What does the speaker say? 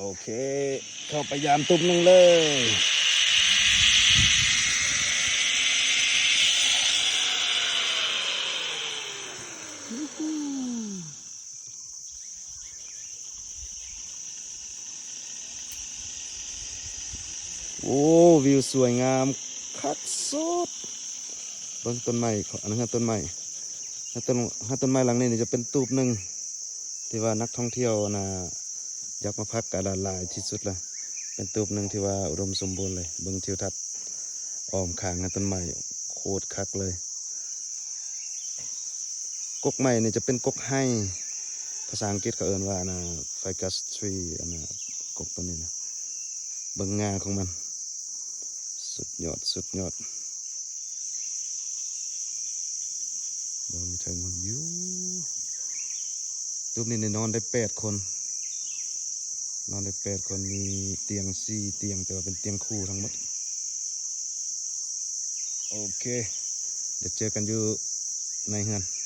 ໂອເຄ ເຂົ້າໄປຢາມຕູບໜຶ່ງເລີຍ. ໂອ້ ວິວສວຍງາມຄັກສຸດ. ເບິ່ງຕົ້ນໄມ້ ອັນນັ້ນເຮືອນຕົ້ນໄມ້ ເຮືອນຕົ້ນ ເຮືອນຕົ້ນໄມ້ຫຼັງນີ້ນີ້ຈະເປັນຕູບໜຶ່ງທີ່ວ່ານັກທ່ອງທ່ຽວນະ ຢາກມາພັກກະຫຼາຍທີ່ສຸດລະ. ເປັນຕູບໜຶ່ງທີ່ວ່າອຸດົມສົມບູນເລີຍ. ເບິ່ງທິວທັດອ້ອມຂ້າງເຮືອນຕົ້ນໄມ້ ໂຄດຄັກເລີຍ. ກົກໄມ້ນີ້ຈະເປັນກົກໄຮ ພາສາອັງກິດເຂົາເອີ້ນວ່າ ອັນນ່າ Ficus tree ອັນນ່າ ກົກໂຕນີ້ນະ. ເບິ່ງງ່າຂອງມັນ ສຸດຍອດ ສຸດຍອດ. ເບິ່ງຢູ່ເທິງມັນຢູ່. ຕູບນີ້ນີ້ນອນໄດ້ແປດຄົນ ນອນໄດ້ແປດຄົນ ມີຕຽງສີ່ຕຽງ ແຕ່ວ່າເປັນຕຽງຄູ່ທັງໝົດ. ໂອເຄ ດຽວເຈີກັນຢູ່ໃນເຮືອນ.